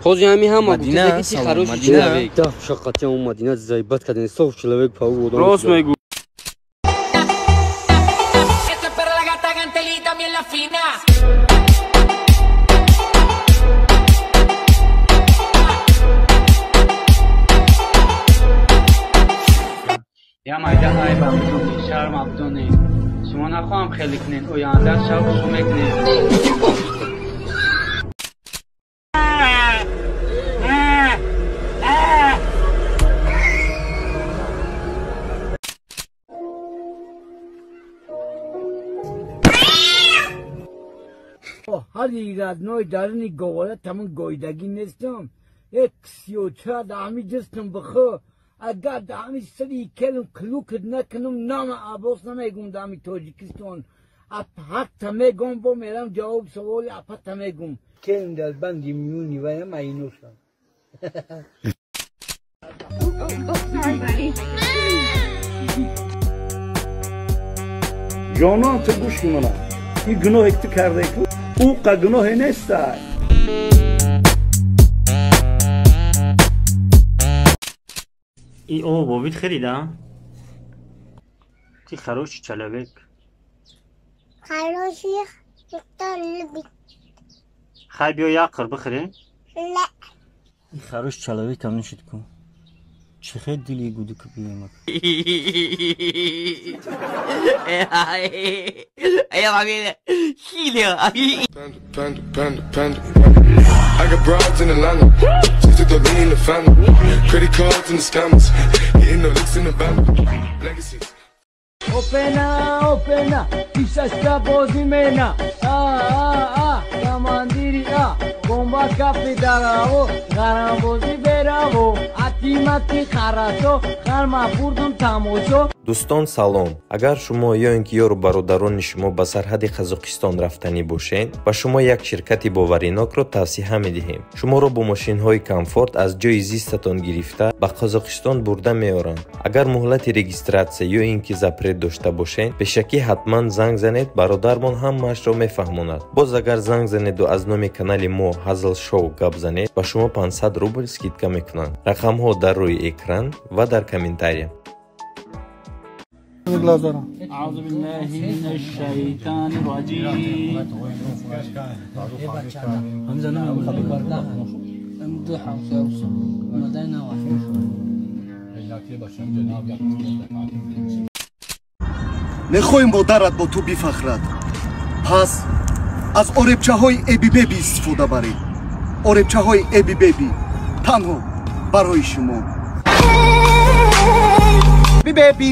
Ҳозир ҳами ҳама гуфта ки ти хороший человек. Да, шақати он Мадина заебать кардани, сов человек паук одам. Рост мегӯ. Я майда айба бидони, шарма бидони. Шумо нахоҳам хеле кунед, оянда шавқ шу мекунед. Ҳари радной дарини говора тамон гойдагӣ нестам. Як сиёча даҳами ҷистм бихӯ. Агар даҳами сари келм клукд накунам, нама Аббос намегум даҳами Тоҷикистон. Ҳақта мегум, бо мерам ҷавоб саволи апата мегум. Келм дар банди миёни вая майношам. Ҷонон, ту гӯш кун, ин гуноҳе ки ту кардаи, ку ӯ қа гуноҳе нестай. И о бобит харида? Ты хороший человек. Хороший, кто любит. Хай биё як қир бихӯре? Не. И хороший человек там нишид ку. Чӣ хел дили гуду ку биёмад. Panda, panda, panda, panda. I got broads in Atlanta. Just took the lean in the family. Credit cards and the scammers. Getting the licks in the band. Legacies. Опена, опена, писашка бози мена. А, а, а, командири а. Бомба кафе дараво, гарамбози бераво. Атимати харасо, харма бурдум тамошо. Дӯстон, салом. Агар шумо ё ин ки ёру бародарони шумо ба сарҳади Қазоқистон рафтанӣ бошед, ба шумо як ширкати боваринокро тавсиҳа медиҳем. Шуморо бо мошинҳои комфорт аз ҷои зистатон гирифта ба Қазоқистон бурда меоранд. Агар муҳлати регистратсия ё ин ки запрет дошта бошед, пешакӣ ҳатман занг занед, бародармон ҳамаашро мефаҳмонад. Боз агар занг занеду аз номи канали мо Ҳазл Шоу гап занед, ба шумо 500 рубл скидка мекунанд. Рақамҳо дар рӯи экран ва дар комментария. أعوذ بالله من الشيطان الرجيم. Мехоҳем модарат бо ту бифахрад, пас аз оребчаҳои Эби-Беби истифода баред. Оребчаҳои Эби-Беби танҳо барои шумо. Бибеби.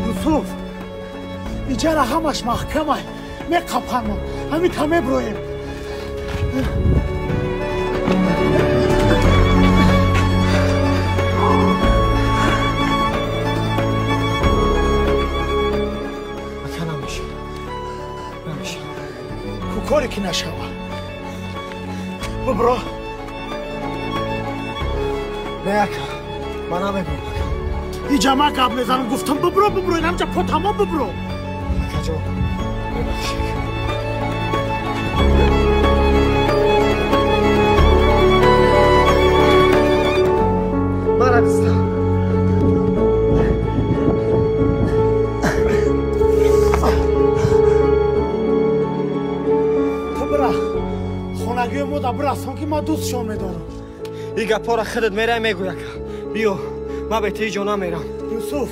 Юсуф, иҷара ҳамаш маҳкамай, меқапанам, ҳамин та меброем. Ака, намеша, намеша, кӯкоре ки нашава. Бубро. Не, ака, ман намебурам, ака. Иҷа ман гап мезанам, гуфтам бубро, бубро, инамҷа по тамом бубро. Акаҷон, бибахшед. Мара биста. Ту бира, хонагиҳои мо да бирасон ки ман дӯстшон медорам. Ин гапҳоро худат мерай мегӯй, ака. Биё, ман бе ту ҳеҷ ҷо намерам. Юсуф,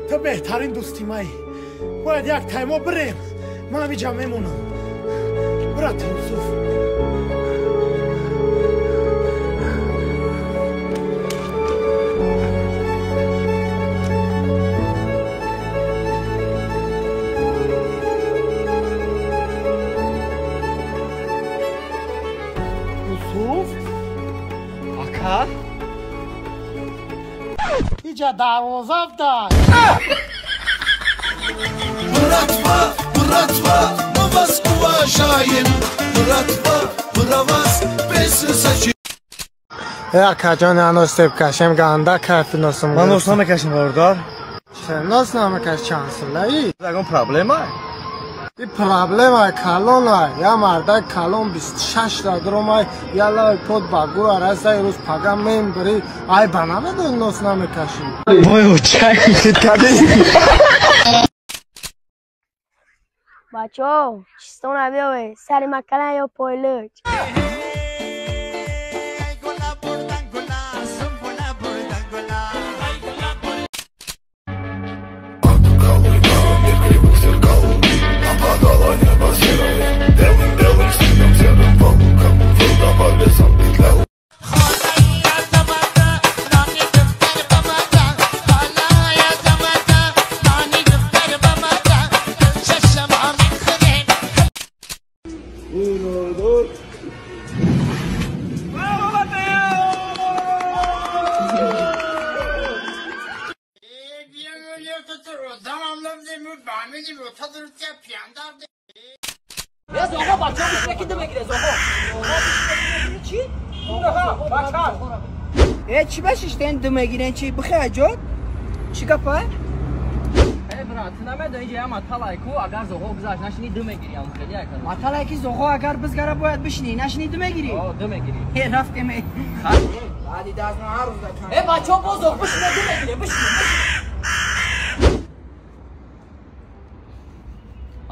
ту беҳтарин дӯсти маӣ. Бояд як таймо бирем. Ман ҳамиҷа мемонам. Бира ту, Юсуф. Юсуф? Ака? Иҷа дарвоза афтад. Братва, братва, мы вас уважаем. Братва, про вас Акаҷон, я нос кашем, ганда кайфи носум. Ман нос намекашем, бародар. Чӣ нос намекаш, чанд солаи? Ягон проблема? И проблема калона. Я мардак калон 26 да дромай, я лай под багура расай рӯз пага мембри. Ай ба намедон нос намекашӣ. Вой, чай кади. Бачо, чистона биёве, сари макала ё пойлуч. Чӣ башиштен ду мегирен, чӣ бихе ҷод? Чӣ гапа? Э брат, ту намедонӣ ҷа маталай ку, агар зоғо гузашт нашини ду мегирӣ, ам хеле якар. Маталай ки зоғо агар бизгара бояд бишинӣ, нашини ду мегирӣ? О, ду мегирӣ. Э рафтем. Баъди дазна ҳар рӯз дакан. Э бачо боз зоғ бишине ду мегирӣ, бишине.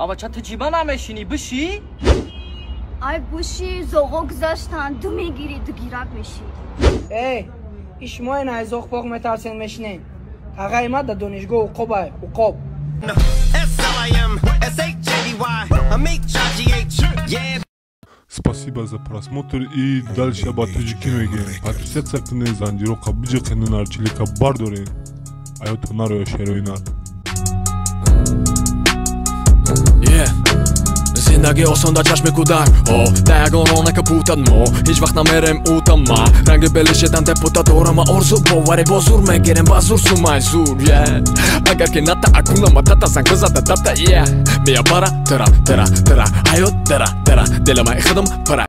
А бача ту чӣ ба намешинӣ, биши? Ай буши, зоғо гузаштан, ду мегирӣ, ду гирак мешӣ. Эй, ишмои на зоғ поғ метарсен мешинен. Тағаи ма да донишгоҳ уқобай, уқоб. Спасибо за просмотр и дальше ба таҷикӣ мегӯем. Подписаться кунед, занҷироқа биҷиқенед, нарчилика бардоред. Аёто нароя шерои нар. Зиндагӣ осон дар чашми кӯдак, о да ягон ронака путад, мо ҳеҷ вақт намерем утама. Ранги белишедан депутат дорама, орзу боварӣ бо зур мегирем, ба зур сумай зур. Агар ки ната акунама тата занг бизада тата, мия бара тара тара тара ҳаёт дара дара дилама худам пара.